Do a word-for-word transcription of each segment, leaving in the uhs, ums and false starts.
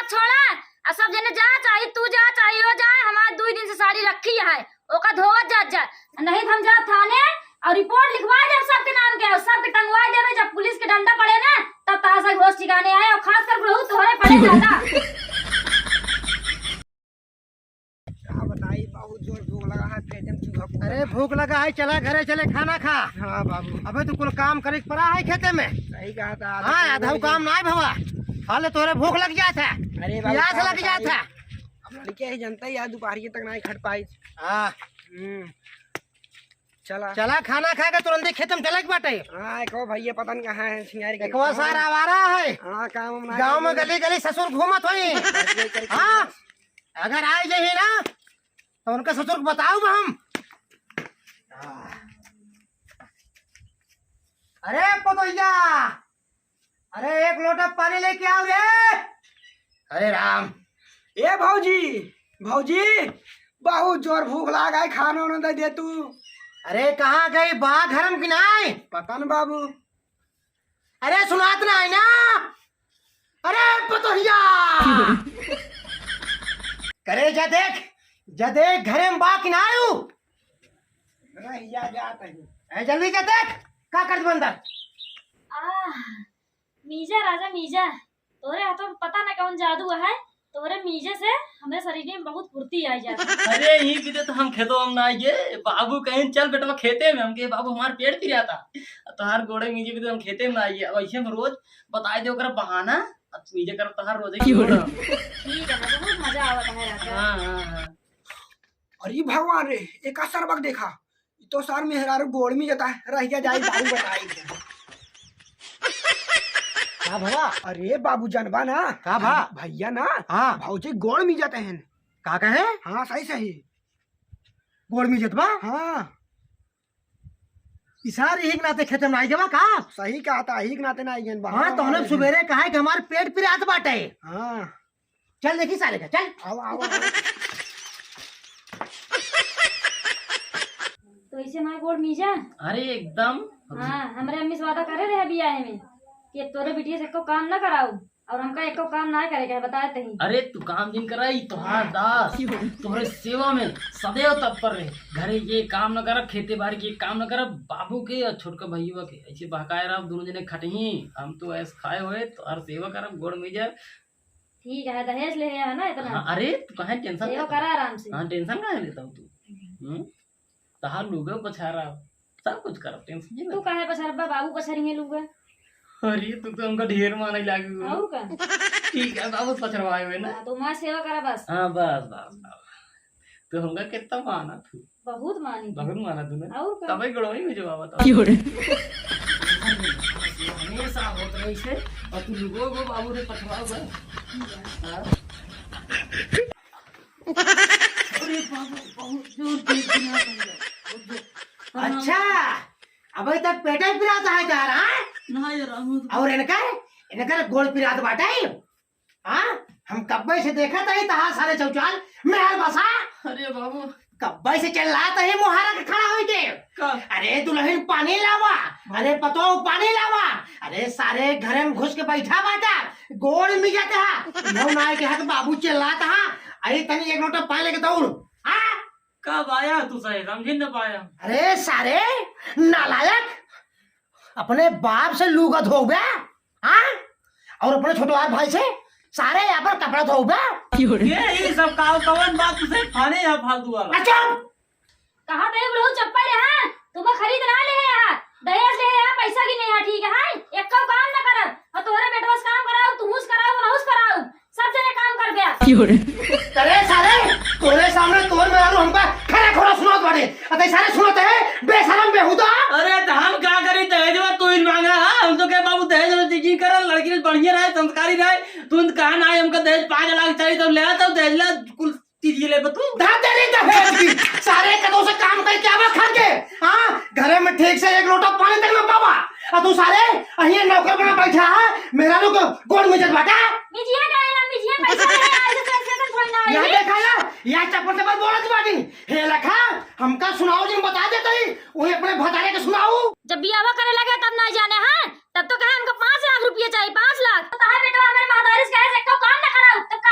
छोड़ा, आ सब जने जा, चाहे तू जा, चाहे वो जाए, हमार दुइ दिन से साड़ी रखी है, ओका धोवत जात जा, नहीं तो हम जाब थाने और रिपोर्ट लिखवा देब सबके नाम के, और सबके टंगवा देबे। जब पुलिस के डंडा पड़े ना, तब तहार से होश ठिकाने आए, और खास कर बुढ़ऊ तोहरे पड़े ज्यादा। का बताई, बहुत जोर भूख लगा है, पेट में चूहा कूद अरे रहा है। भूख लगा है, चला घरे चले खाना खा। हाँ बाबू। अबे तू कुल काम करे के पड़ा है खेते में। सही कहा था, हाँ, आधा आधा काम ना है भवा। हाले तोरे भूख लग जात है, अरे बाबू, प्यास का लग जात बताई? है। अब लड़के ही जनता ही यार, दोपहरिये तक ना ही खट पाई। हाँ। हम्म। चला। चला खाना खा के तुरंत ही खेते में चले के बाटे। हाँ, एको भैया पता नहीं कहाँ है, सिंगारी के एकवा कहाँ सार है? आवारा है। हाँ, काम वाम ना गाँव में करे। गली गली ससुर घूमत होई। बस ये करके हाँ, बस। अगर आइ जाही ना, तो उनका ससुर को बताउब हम। अरे पतोहिया, अरे एक लोटा पानी लेके आओ रे। अरे राम। ए भौजी, भौजी, बहुत जोर भूख लाग है, खाना वाना दे दे तू। अरे कहाँ गई बा घर में कि नाई? पता न बाबू। अरे सुनात ना है ना? अरे पतोहिया! करे जा देख, जा देख घरे में बा कि ना आयु? रहिया जात है। ए, जल्दी जा देख, का करत बा अंदर? आह, मीजा राजा मीजा, तोरे हाथों में पता ना कौन जादू है, तोरे मीजे से हमरे शरीर में बहुत फुर्ती आ जात है। अरे, यही बीते तो हम खेतों में ना आइए। बाबू कहेन, "चल बेटवा खेते में।" हम कहे, "बाबू, हमार पेट पिरात है।" तोहार गोड़े मीजे बीते हम खेते में ना आइए। अब ऐसे हम रोज बताए दे ओकरा बहाना, अब मीजे करब तोहार रोजे की गोड़। ठीक है, बहुत मजा आवत है राजा। हाँ, हाँ, हाँ। अरे भगवान रे, एका सरबक देखा, ई तो सार मेहरारू गोड़ में जाता है, रह गया जाए दाऊ बताई। का भवा? अरे बाबू जनबा ना, का भा? भैया ना, हाँ। भौजी गोड़ में जाते हैं। का कहे? हाँ, सही सही। गोड़ में जतबा? हाँ। ई सार यही के नाते खेते में आई गवा का? सही कहा था, यही के नाते ना आई गन बा। हाँ, तो हमने सुबेरे कहा है कि हमार पेट पिरात बाटे। हाँ। चल देखी सारे का, चल। आओ, आओ, आओ। तो ऐसे हमारे गोड़ मीजा? अरे एकदम। हाँ, हमरे अम्मी से वादा करे रहे बियाहे में कि अब तोरे बिटिया से एको काम ना कराऊ और हमका एको काम ना करे के है, बताए तही। अरे तू काम जिन करा, ई तोहार दास तोहरे सेवा में सदैव तत्पर रहे। घरे के काम न करब, खेते बाड़ी के काम न करब, बाबू के और छोटका भैया के ऐसे बहकाए रहब, दोनों जने खटही, हम तो ऐस खाए हुए तोहार सेवा करब, गोड़ मीजा। ठीक है, दहेज ले है ना इतना? हाँ, अरे, तू काहे टेंशन लेता? करा आराम से। हाँ, टेंशन काहे लेता हो तू? हम्म। हम्म? तहार लुगो पछारा, सब कुछ करब, टेंशन नहीं तू लेता। काहे पछारबा? बाबू पछारिहे लुगा। अरे, तू तो हमका ढेर माने लागी हो। और का? ठीक है, बाबू पछरवाए हुए ना। हाँ, तो माँ सेवा करा बस। हाँ, बस, बस, बस। तू हमका कितना माना तू? बहुत मानी। बहुत माना तू ना? और का? तबे गड़ोई में जवाब बताओ। क्यों रे? हमेशा होत रही से, और तू लुगो गो बाबू रे पछवाओ बा। हाँ? अरे बाबू, बहुत जोर, जोर, जोर, बहुत जोर। अच्छा, अबे तक पेटे पिरात है तार, हाँ? ना यार, हम तो और इनकर, इनकर गोड़ पिरात बाटे? हाँ? हम कब्बे से देखत हई तहार सारे चौचाल, मेहर बसा। अरे बाबू। कब्बे से चिल्लात हई मुहारा के खड़ा होई के। का? अरे दुल्हन पानी लावा, अरे पतोह पानी लावा, अरे सारे घरे में घुस के बैठा बाटा, गोड़ मिजत हा। इहो नाई के हक बाबू चिल्लात हा, अरे तनी एक लोटा पानी लेके दौड़। हाँ? कब आया तू सही समझी न पाया। अरे सारे नालायक, अपने बाप से लूगा धोबे, हाँ? और अपने छोटवार भाई से सारे यहाँ पर कपड़ा धोबे। ये ही सब का कौन बात तुझे खाने यहाँ फालतू वाला? अच्छा। कहा थे बुढ़ऊ चप्पल है, हाँ? तुम्हें खरीद ना ले है यहाँ, दहेज ले है यहाँ, पैसा की नहीं है, ठीक है, हाँ? एक काम ना करब, और तुम्हारे बेटवा से काम कराओ, तुहुस कराओ, रहूस कराओ। सब जने काम कर गया। क्यों रे? अरे सारे, तोरे सामने तोर मेहरारू हमका खरा खोरा सुनात बाटे। अते सारे सुनत है, बेशरम बेहुदा। अरे त हम का करी, दहेजवा तू ही मांगा, हाँ? हम तो कहे बाबू दहेज वाला जिंदगी करल, लड़की बढ़िया रहे, संस्कारी रहे। तू कहा ना हमका दहेज पाँच लाख चाहिए तो ले आता हूँ, दहेज ला कुल तीजिए ले बतू। धर तेरी दहेज की, सारे कदों से काम करके आवा खा के, हाँ? घरे में ठीक से एक लोटा पानी तक ना पावा। आ तू सारे अहिए नौकर बना बैठा है, मेहरारू को गोड़ मिजत बाटा। मिजिया का है ना, मिजिया पैसा नहीं है, ऐसे तो, ऐसे तो थोड़ी ना यहाँ है। देखा ना, यहाँ चप्पल चप्पल बोलत बाटी। हे लखा, हमका सुनाओ जिन बता देते ही, वही अपने भतारे के सुनाओ। जब बियाह करे लगे तब ना जाने हैं, तब तो कहे हमको पाँच लाख रुपये चाहिए, पाँच लाख। तो कहा बेटवा हमारे महतारी से कहे से को काम ना कराओ, तब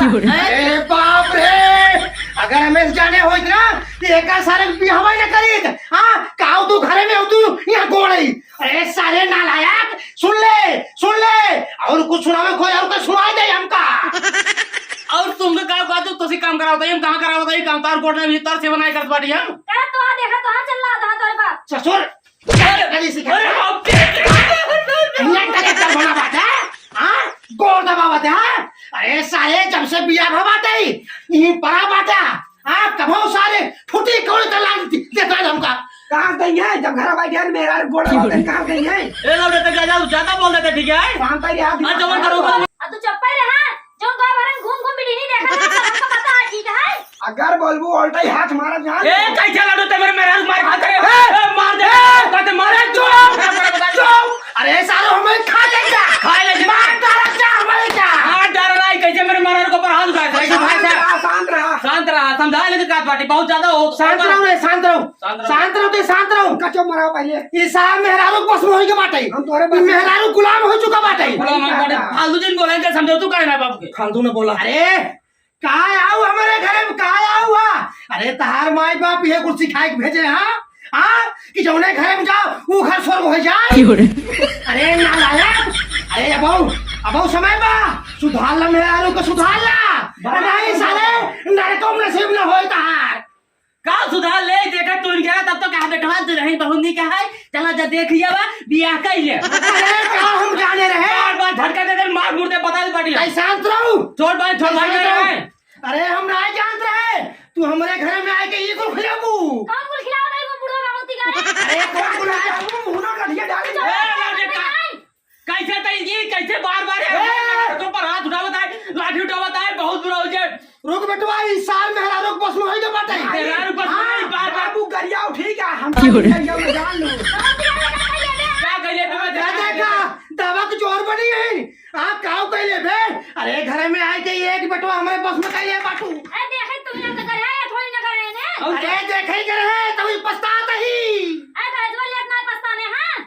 अरे बाप रे, अगर हमें जाने होइत ना, तो एकर सारे बियाहवा न करीत। हाँ, काऊ तू घरे में हो, तू यहाँ गोड़ई। अरे सारे नालायक, सुन ले, सुन ले, और कुछ सुनावे खोज, और कुछ सुनाई दे हमका। और तुमके का बात, तुसी काम करावत है, हम कहाँ करावत है काम? तार गोड़ में भी तार सेवा नहीं करत बाटी हम। अरे तो आ देखा, तो आ चल रहा था तोरे बाप। ससुर, अरे, अरे, अरे बाप रे। हियाँ कलेक्टर बना बाटे, हाँ? गोड़ दबावत है, हाँ? अरे सारे, जब से बियाह भा बाटे, यहीं पड़ा बाटे, हाँ? कभो सारे फुटी कौड़ी का लान दे-, देता है हमका। कहाँ गई है? जब घर बैठे हैं, मेरा गोड़ दबावत है, कहाँ गई है? ए, लौटे तक जा, जा, ज्यादा बोल देते, ठीक है? शांत ही रहा, हाँ, जवन करो, करो। आ, तू चुप ही रहा। जो गाँव भर में घूम घूम बिटिनी देखा था, सब हमको पता है, ठीक है? अगर बोलबू उल्टा ही हाथ मारब जान। ए, कैसे लड़ो ते मेरे, मेरे हाथ मार खाते? ए, ए, मार दे, ए, कहते मारे, चुप, चुप। अरे सालो, हमें खा ले क्या? खा ले क्या? मार डाला क्या हमारे क्या? मार डाला नहीं, कैसे मेरे मेहरारू के ऊपर हाथ उठाए? कैसे भाई साहब? शांत रहा, शांत रहा। शांत रहा, समझा लेके का बाटी, बहुत ज्यादा हो, शांत रहो रे, शांत रहो। शांत रहो। शांत रहो ते, शांत रहो। उनका चुप मराओ पहले। ई सार मेहरारू बस में होई के बाटे। हम तोरे बस में। मेहरारू गुलाम हो चुका बाटे। गुलाम हो बाटे। फालतू जिन बोले के समझो तू काहे ना बाबू के? फालतू ना बोला। अरे, का आऊ हमारे घरे में, का आऊ हा? अरे, तहार माई बाप ये कुछ सिखाए के भेजे, हाँ? हाँ? कि जौने घरे में जाओ, वो घर स्वर्ग हो जाए। क्यों रे? अरे, नालायक। अरे, अबऊ, अबऊ समय बा। सुधार ला मेहरारू को, सुधार ला। नहीं साले, नरकों में नसीब न होए तहार। का सुधार ले, देखा तू इनके, तब तो कहा बेटवा दुल्हन बहुत नहीं कहा है, चला जा देख लिया बा, बियाह कर ले। अरे का हम जाने रहे? बार बार झटका दे दे, मार मुर्दे बता दे बाटी। ऐ शांत रहो। छोड़ भाई, छोड़ भाई, शांत रहो। अरे हम ना जानत रहे, तू हमारे घर में आए के ये कुल खिलाबू। कौन कुल खिलावा भाई, वो बुढ़वा बहुत ही गाय। अरे कौन कुल खिलाबू, मुंह ना लड़िए डाल। ए, लड़िए का? कैसे तई जी, कैसे बार-बार है? ए! तो पर हाथ उठावत है, लाठी उठावत है, बहुत बुरा हो जाए। रुक बेटवा, ई सार मेहरारू के बस में होई के बाटे। मेहरारू के बस में हाँ, नहीं, बार-बार। बाबू गरियाओ, ठीक है, हम क्यों रे? गरियाओ में जान लो। का कहिए तू? क्या देखा, दवा के जोर बनी है। आप काऊ कह ले बे? अरे घर में आए के एक बेटवा हमारे बस में कह ले बाटू। अरे देखे तुम लोग तो कर है, थोड़ी ना कर रहे हैं। अरे देखे के रहे, तभी पछतात ही। अरे तो जो लेट ना पछताने, हाँ?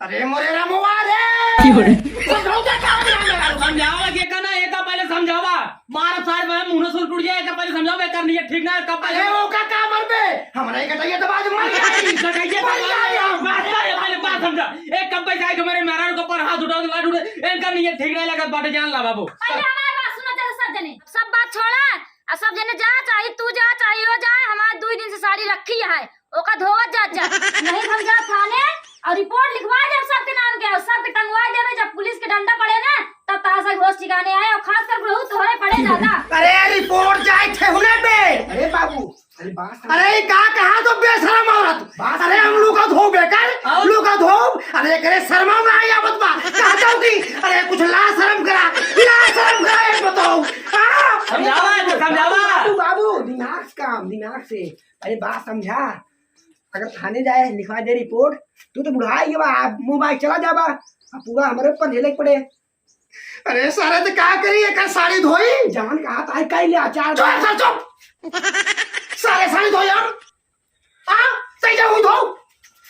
अरे मोरे रमुआ रे! क्यों रे? समझाओ क्या काम है मेरा? समझावा के का ना, एका पहले समझावा। मारा सार में मुंह से टूट जाए, एका पहले समझावा, एकर नियत ठीक ना, कब अरे पहले वो का काम है बे? हमारा एक गटैया दबा दे, मर जाई। गटैया मर जाई हम। बात कर, पहले बात समझा। एक कब पैसा आए तुम्हारे मेहरारू के ऊपर हाथ उठाओ, लाठ उठाओ, इनका नियत ठीक ना लगत बाटे, जान ला बाबू। पहले हमारे बात सुनो, चलो सब जने, सब बात छोड़ा, आ सब जने जा, चाहे तू जा, चाहे वो जाए, हमारे दो दिन से साड़ी रखी है। ओका धोवत जात जा। नहीं हम जात थाने और रिपोर्ट लिखवा देब सबके नाम के और सबके टंगवा देबे। जब पुलिस के डंडा पड़े ना, तब तहार सब होश ठिकाने आए और खास कर बुढ़ऊ तोहरे पड़े ज्यादा। अरे रिपोर्ट जाए ठेहुने पे। अरे बाबू, अरे बात समझ। अरे ई का कहा तो बेशरम औरत। बात अरे हम समझ। लुका धोबे कर, और? लुका धोब। अरे एकरे शर्मा में आई आवत बा। कहता हूँ कि अरे कुछ ला शर्म करा, ला शर्म करा, एक बताओ। हाँ? समझावा, समझावा। बाबू, बाबू, दिमाग से काम, दिमाग से। अरे बात समझा, अगर थाने जाए लिखवा दे रिपोर्ट, तू तो बुढ़ाई गवा, अब मोबाइल चला जाबा, अब पूरा हमरे ऊपर झेले के पड़े। अरे सारे तो का करी, एक साड़ी धोई। जान कहा ताई कह ले आचार। चुप सर चुप। सारे साड़ी धोई हम। हाँ, सही जाऊ धो।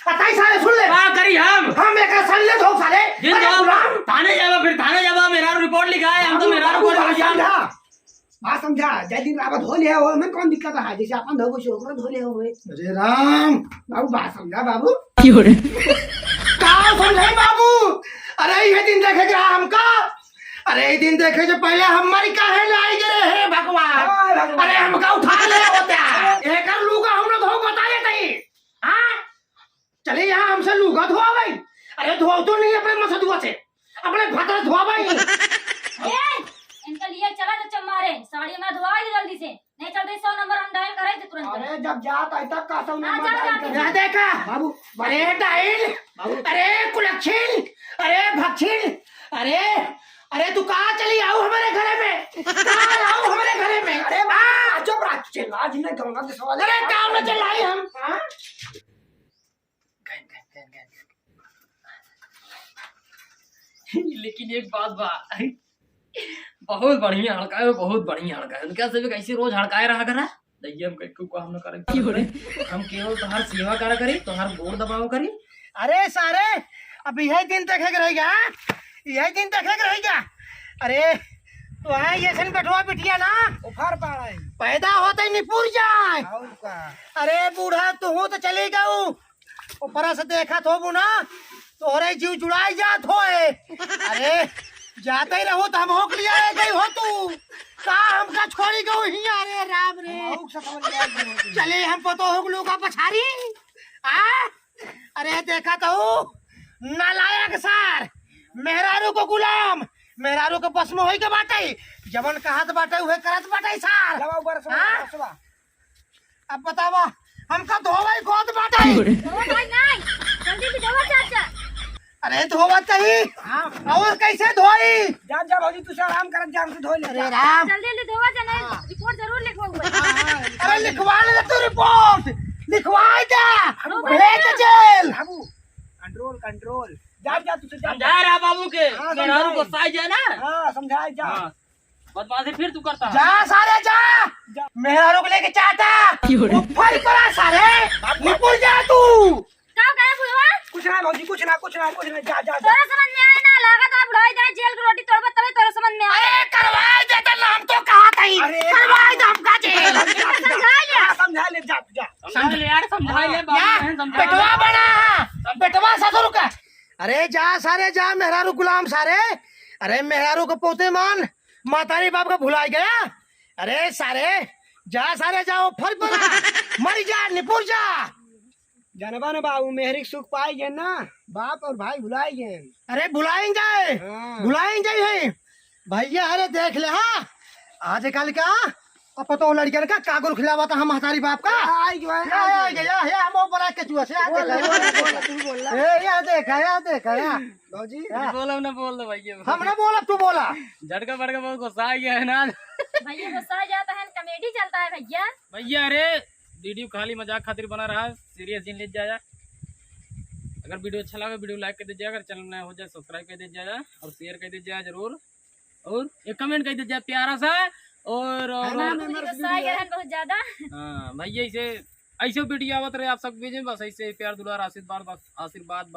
आ ताई सारे सुन ले। का करी हम? हम एक साड़ी ले धो सारे। जिन अरे धो। राम। थाने जाबा, फिर थाने जाबा, मेरा रिपोर्ट लिखा है, हम तो बाबू, मेरा बाबू, रिपोर्ट बात लिखा है। समझा। बात समझा, जय दिन रावत धो लिया हो, मैं कौन दिक्कत है, जैसे अपन धोबो से ओकरो धो लिया हो। अरे राम। बाबू बात समझा बाबू। क्यों रे? का समझाई बाबू? अरे ये दिन देखे के रहा हमका। अरे ये दिन देखे से पहले हम मरी काहे लाई गए हे भगवान। हाँ, भगवान। अरे हमका उठा ले होता। एकर लूगा हम लोग धो बता देते ही। हाँ? चले यहाँ हमसे लूगा धोआ भाई। अरे धो तो नहीं अपने मसदुआ से। अपने भतर धोआ भाई। ए, इनका लिए चला तो चम्मारे, साड़ी में धोआ दे जल्दी से, नहीं चलते सौ नंबर हम डायल करे थे तुरंत। अरे जब जात आई तब का सौ हाँ, नंबर जा, डायल जा, करे? जा। यहाँ देखा। बाबू, अरे डायल, बाबू। अरे कुलक्षिन, अरे भक्षिन, अरे, अरे तू कहाँ चली आऊ हमारे घरे में? कहाँ आऊ हमारे घरे में? अरे हाँ। चुप रह, चिल्ला जिन्हें गंगा के सवाल। अरे काम में चिल्लाई हम। हाँ? लेकिन एक बात बा, बहुत बढ़िया हड़का है, बहुत बढ़िया हड़का है। उनका से भी कैसे रोज हड़काए रहा करा। देखिए, हम कहीं को हम ना करें। क्यों रे? हम केवल तोहार सेवा करा करी, तोहार गोड़ दबाव करी। अरे सारे, अब यही दिन देखे के रह गया, यही दिन देखे के रह गया। अरे, तो है ये सन बेटवा बिटिया ना, उफार पाड़ा है। पैदा होते ही निपुर जाए। और का? अरे बूढ़ा, तू तो चली गऊ, ऊपर से देखत होबू ना, तोहरे जीव जुड़ाई जात होए। अरे जाते ही रहू तो हम होक लिया गई हो तू, का हमका छोड़ी गऊ ही? अरे राम रे, हम आउक से खबर लिया गई हो तू। चले हम पतो होक लोग का पछारी। आ? अरे देखा तो नालायक सार, मेहरारू को गुलाम, मेहरारू के बस में होई के बाटे, जवन कहत बाटे उहे करत बाटे सार। लावा ऊपर से, हाँ? ऊपर से बा। अब बतावा, हमका धोवई खोद बाटे। धोवा भाई नहीं, जल्दी से धोवा चाचा। अरे धोवा चाहिए। हाँ। और कैसे धोई? जा, जा भौजी, तू से आराम करत जा, हमसे धो ले, अरे जा। राम। जल्दी जल्दी धोवा जा, नहीं हाँ। रिपोर्ट जरूर लिखवाऊंगा। हाँ, हाँ, अरे लिखवा ले तू रिपोर्ट, लिखवा दे, बाबू, भेज जेल। बाबू, कंट्रोल, कंट्रोल। जा, जा, तू से जा। समझा रहा बाबू के, हाँ, मेहरारू समझाए। गुस्सा जाए ना। हाँ, समझाए जा। हाँ। बदमाशी फिर तू करता है। जा सारे जा, जा। मेहरारू को लेके चाटा। क्यों रे? वो फल पड़ा सारे, निपुर जा तू। का कहे बुढ़वा? कुछ ना भौजी, कुछ ना, कुछ ना, कुछ ना, जा, जा, जा। तोरे समझ में आए ना, लागत है बुढ़ाई दे जेल की रोटी तोड़बे तबे तोरे समझ में आए। अरे करवाए दे तो हम तो कहा था ही। अरे करवाए दे हमका जेल। जा, जा, जा। समझा लिया। हाँ, समझा ले, जा, जा। समझा ले यार, समझा ले, बाबू या, बहन समझा ले। बेटवा बड़ा है, बेटवा ससुर का। अरे जा सारे जा, मेहरारू गुलाम सारे। अरे मेहरारू को पोते मान, मातारी बाप का भुलाई गया। अरे सारे जा, सारे जाओ, फल पड़ा, मर जा, निपुर जा। जानबा न बाबू, मेहरी के सुख पाई गए ना, बाप और भाई भुलाई गए। अरे भुलाएंगे, हाँ। भुलाएंगे ही भैया। अरे देख ले, हाँ, आजकल का अब तो लड़कियन का कागुल खिलावा था हम महतारी बाप का। आ, आ गया, आ या, गया। या, या, या, हम ऊपर आके चुआ से, या बोल, देखा, बोल, या बोल, देखा। तू बोल ना। ए, या देखा, या देखा, या। भौजी। हाँ। बोलो ना, बोल दो भैया। हम ना बोला, तू बोला। झटका पड़ के बहुत गुस्सा आ गया है ना। भैया गुस्सा आ जाता है, कॉमेडी चलता है भैया। भैया, अरे वीडियो खाली मजाक खातिर बना रहा है, सीरियस जिन ले जाया। अगर वीडियो अच्छा लगा, वीडियो लाइक कर दीजिए, अगर चैनल नया हो जाए सब्सक्राइब कर दीजिए और शेयर कर दीजिए जरूर, और एक कमेंट कर दीजिए प्यारा सा। और, और, है ना, और members गुस्सा आ गया है बहुत ज्यादा। हाँ भैया, ऐसे ऐसे वीडियो आवत रहे आप सब बीच में, बस ऐसे ही प्यार दुलार आशीर्वाद बस, आशीर्वाद बस।